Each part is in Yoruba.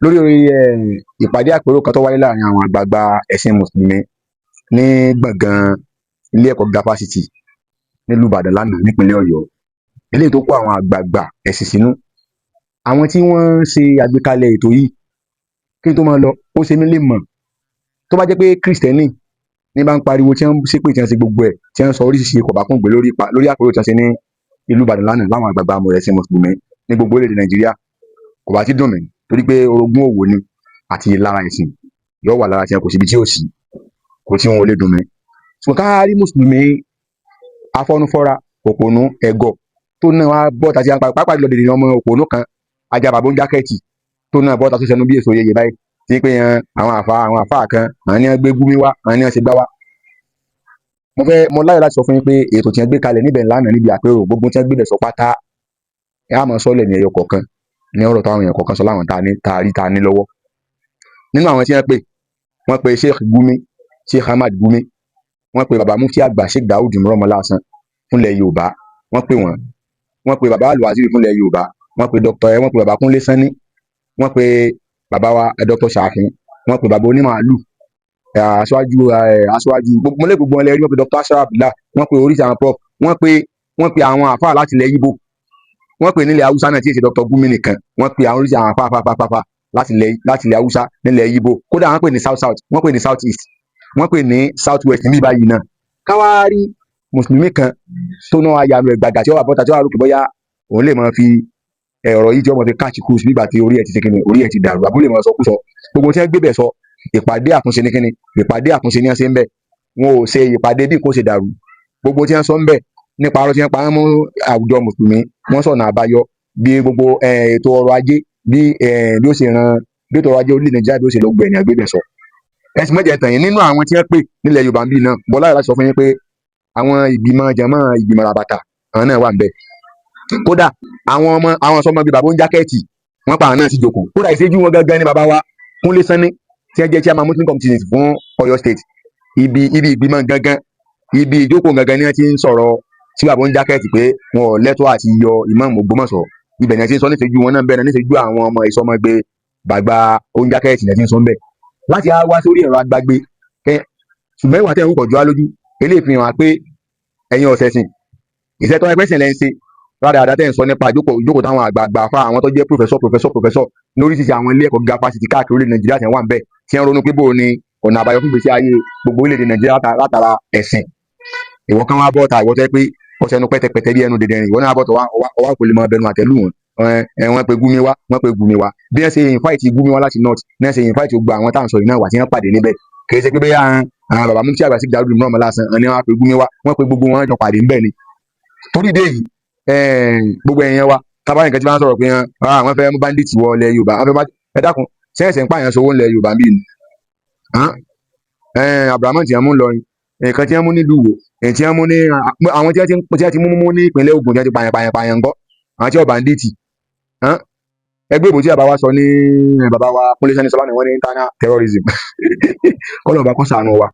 Lórí ìpàdé àpérò kan tó wáyé láàrin àwọn àgbààgbà ẹ̀sìn mùsùlùmí ní gbọ̀ngàn ilé ẹ̀kọ́ gíga fásitì nílùú Ìbàdàn lánàá nípínlẹ̀ Ọ̀yọ́, eléyìí tó kó àwọn àgbààgbà ẹ̀sìn sínú, àwọn tí wọ́n ń ṣe àgbékalẹ̀ ètò yìí. Kí n tó máa lọ, ó ṣe mí lè mọ̀ tó bá jẹ́ pé Kristẹni ní bá ń pariwo, tí wọ́n ń ṣépè, tí wọ́n ṣe gbogbo ẹ̀, tí wọ́n sọ oríṣiríṣi kọ̀bákùngbé lórí àpérò tí wọ́n ṣe ní ìlú Ìbàdàn lánàá láwọn àgbààgbà amọ̀ ẹ̀sìn mùsùlùmí ní gbogbo orílẹ̀-èdè Nàìjíríà, kò bá ti dùn mí, torí pé orogún òwò ni àti ìlara ẹ̀sìn yóò wà lára tí wọn, kò síbi tí ò sí, kò tí wọn ò lè dùn mí. Ṣùgbọ́n ká rí mùsùlùmí afọ́núfọ́ra, òpònú, ẹ̀gọ̀ tó náà wá bọ́ta tí a ń pa, pàápàá jùlọ dèdè ọmọ òpònú kan, ajá bàbá ń jákẹ́ẹ̀tì, tó náà bọ́ta tó sẹnu bí èso yeye báyìí, tí pé àwọn àfa kan, àwọn ní wọ́n gbé Gúmi wá, àwọn ní wọ́n ṣe gbá wá. Mo fẹ́ mo láyọ̀ láti sọ fún yín pé ètò tí wọ́n gbé kalẹ̀ níbẹ̀ lánàá níbi àpérò, gbogbo tí wọ́n gbé bẹ̀ sọ pátá, ẹ á máa sọ́lẹ̀ ní ẹyọ kọ̀ọ̀kan ní ọ̀rọ̀ táwọn èèyàn kọ̀ọ̀kan sọ láwọn tá a ní, tá a rí, tá a ní lọ́wọ́. Nínú àwọn tí wọ́n pè, wọ́n pe Sheikh Gumi, Sheikh Ahmad Gumi, wọ́n pe baba mufti àgbà, Sheikh Daoud Murọ́mọlásan fúnlẹ̀ Yorùbá, wọ́n pè wọ́n, wọ́n pe baba Alwaziri fúnlẹ̀ Yorùbá, wọ́n pe Dr. wọ́n pe baba Kúnlé Sanni, wọ́n pe baba wa Dr. Ṣàfin, wọ́n pe baba onímàálù, aṣáájú gbogbo mọ́lẹ̀, gbogbo wọn lẹ́rí. Wọ́n pe Dr. Ashraf Abdullah, wọ́n pe oríṣi àwọn prof, wọ́n pe àwọn àfáà láti ilẹ̀ Ìgbò, wọ́n pe nílẹ̀ Haúsá náà tí èsì Dr. Gumi nìkan. Wọ́n pe àwọn oríṣi àwọn àfáà àfáà àfáà láti ilẹ̀ Haúsá, nílẹ̀ Ìgbò, kódà wọ́n pè ní South South, wọ́n pè ní South East, wọ́n pè ní South West níbí báyìí náà. Káwá rí mùsùlùmí kan tó náà wá yanu ẹ̀ gbàgà, tí ó wà bọ́ta, tí ó wà rò pé bóyá òun lè máa fi ọ̀rọ̀ yìí tí ó máa fi catch cruise nígbà tí orí ẹ̀ ti ṣe kíni, orí ẹ̀ ti dàrú, àbúlé máa sọ kú sọ. Gbogbo tí wọ́n gbé bẹ̀ sọ, ìpàdé àtúnṣe ní kíni, ìpàdé àtúnṣe ní wọ́n ṣe ń bẹ̀. Wọn ò ṣe ìpàdé bí kò ṣe dàrú. Gbogbo tí wọ́n sọ ń bẹ̀ nípa ọ̀rọ̀ tí wọ́n pa wọ́n mú àwùjọ mùsùlùmí, wọ́n sọ̀nà àbáyọ bí gbogbo ètò ọrọ̀ ajé, bí ó ṣe ran bí ètò ọrọ̀ ajé orílẹ̀ Nàìjíríà bí ó ṣe lọ gbẹ̀yìn àgbébẹ̀ sọ. Ẹ̀sìn mẹ́jẹ̀ tàn yín. Nínú àwọn tí wọ́n pè nílẹ̀ Yorùbá ń bí náà, bọ́lá yàrá sọ fún yín pé àwọn ìgbìmọ̀ jàmọ́, ìgbìmọ̀ ràbàtà, àwọn náà wà ń bẹ̀. Kódà àwọn ọmọ àwọn sọmọ bíi bàbá oúnjákẹ́ẹ̀tì, wọ́n pa àwọn náà sí jókòó. Kódà ìṣẹ́jú wọn gangan ni bàbá wa Kúnlé Sanni tí wọ́n jẹ́ chairman Muslim committee fún Ọ̀yọ́ State. Ibi ìgbìmọ̀ gangan, ibi ìjókòó gangan ni wọ́n ti ń sọ̀rọ̀ tí bàbá oúnjákẹ́ẹ̀tì pé wọn ò lẹ́tọ̀ọ́ àti yọ ìmáàmù Ògbómọ̀ṣọ́. Ibẹ̀ ni wọ́n ti ń sọ níṣẹ́jú wọn náà, bẹ́ẹ̀ náà níṣẹ́jú àwọn ọmọ ìsọmọgbé bàgbà oúnjákẹ́ẹ̀tì ni wọ́n ti ń sọ ń bẹ̀ láti á wá sórí ẹ̀rọ agbágbé. Ṣùgbọ́n ìwà tẹ̀ ń kọ̀ jọ á lójú. Eléyìí fi hàn wá pé ẹ̀yin ọ̀sẹ̀ sìn ìṣẹ́tọ́ ẹgbẹ́ sìn lẹ́ ń ṣe rádaràda tẹ́ ń sọ nípa ìjókòó táwọn àgbààgbà fa, àwọn tó jẹ́ professor, professor, professor lóríṣiríṣi àwọn ilé ẹ̀kọ́ gíga fásitì káàkiri orílẹ̀ Nàìjíríà tí wọ́n wà ń bẹ̀, tí wọ́n ronú pé bó ni ọ̀nà àbáyọ fún ìgbésí ayé gbogbo orílẹ̀-èdè Nàìjíríà látara ẹ̀sìn. Ìwọ kan wá bọ́ ta, ìwọ tẹ́ pé ọ̀sẹ̀ ẹnu pẹ́tẹpẹ́tẹ bí ẹnu dẹ̀dẹ̀rìn, ìwọ náà bọ́ tọ̀ wá, kò lè máa bẹnu àtẹ́lù wọn. Wọ́n pe Gumi wá, wọ́n pe Gumi wá. Bí wọ́n ṣe invite Gumi wá láti north ní wọ́n ṣe invite gbogbo àwọn tá à ń sọ yìí náà wà tí wọ́n pàdé níbẹ̀. Kì í ṣe pé bẹ́ẹ̀ àwọn bàbá mufti àgbà sí Dàrú mìíràn lásán ni wọ́n pe Gumi wá, wọ́n pe gbogbo wọn jọ pàdé ńbẹ̀ ni. Torí dé yìí, gbogbo ẹ̀yẹn wa tábà nìkan tí wọ́n sọ̀rọ̀ pé wọ́n fẹ́ mú bandit wọ ilẹ̀ Yorùbá, wọ́n fẹ́ bá, ẹ dákun, sẹ́ẹ̀sẹ̀ ń pààyàn sówó ilẹ̀ Yorùbá bí ni Abrahamu tí wọ́n mú lọrin, nǹkan tí wọ́n mú nílùú Ìwó, èyí tí wọ́n mú ní àwọn tí wọ́n ti mú ní ìpínlẹ̀ Ògùn, tí wọ́n ti pààyàn pààyàn pààyàn ńkọ́, àwọn tí wọ́n bandit ẹgbẹ́ ìbò tí bàbá wa sọ ní, bàbá wa Kúnlé Sanni sọlá ni wọ́n ní internal terrorism. Kọ́lọ̀ bá kọ́ sànù wa.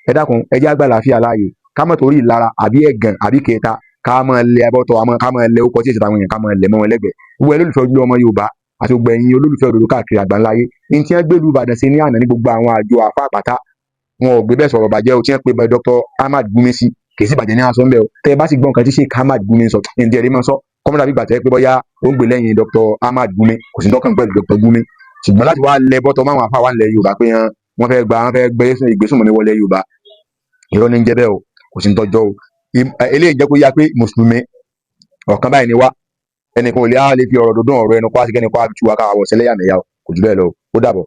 Ẹ dákun, ẹ jẹ́ àgbà láàfíà láàyè, ká má torí ìlara àbí ẹ̀gàn àbí kẹta ká máa lẹ abọ́tọ̀ àmọ́ ká máa lẹ orúkọ tí èsì táwọn èèyàn, ká máa lẹ̀ mọ́ wọn lẹ́gbẹ̀ẹ́. Gbogbo ẹ lólùfẹ́ ojúlówó ọmọ Yorùbá àti gbogbo ẹ̀yin olólùfẹ́ òdodo káàkiri àgbáńlá ayé, ní tí wọ́n gbé ìlú Ìbàdàn sí ní àná ní gbogbo àwọn àjọ àfa àpáta, wọn ò gbé bẹ́ẹ̀ sọ̀rọ̀ bàjẹ́ o. Tí wọ́n pe Dr. Ahmad Gumi sí, kì í sì bàjẹ́ ní aṣọ ńbẹ o. Tẹ́ ẹ bá sì gbọ́ nǹkan tí Sheikh Ahmad Gumi sọ, ǹjẹ́ ẹ̀rí máa sọ kọ́mọ́dà bí gbàtẹ́ pé bóyá ó ń gbé lẹ́yìn Dr. Ahmad Gumi, kò sí dọ́kàn pẹ̀lú Dr. Gumi. Ṣùgbọ́n láti wá lẹ bọ́tọ̀ máwọn afá wa ńlẹ̀ Yorùbá pé wọ́n fẹ́ gba, wọ́n fẹ́ gbé ìgbésùnmọ̀mí wọlé Yorùbá, irọ́ ní ń jẹ́ bẹ́ẹ̀ o, kò sí ń tọ́jọ́ o. Eléyìí jẹ́ kó yá pé mùsùlùmí ọ̀kan báyìí ni wá. Ẹnìkan ò lè á lè fi ọ̀rọ̀ dúndùn, ọ̀rọ̀ ẹnu kó á sí kẹ́ni kó á tú wa ká wọ̀ sẹ́lẹ̀yàmẹ̀yà o. Kò jù bẹ́ẹ̀ lọ. Ó dàbọ̀.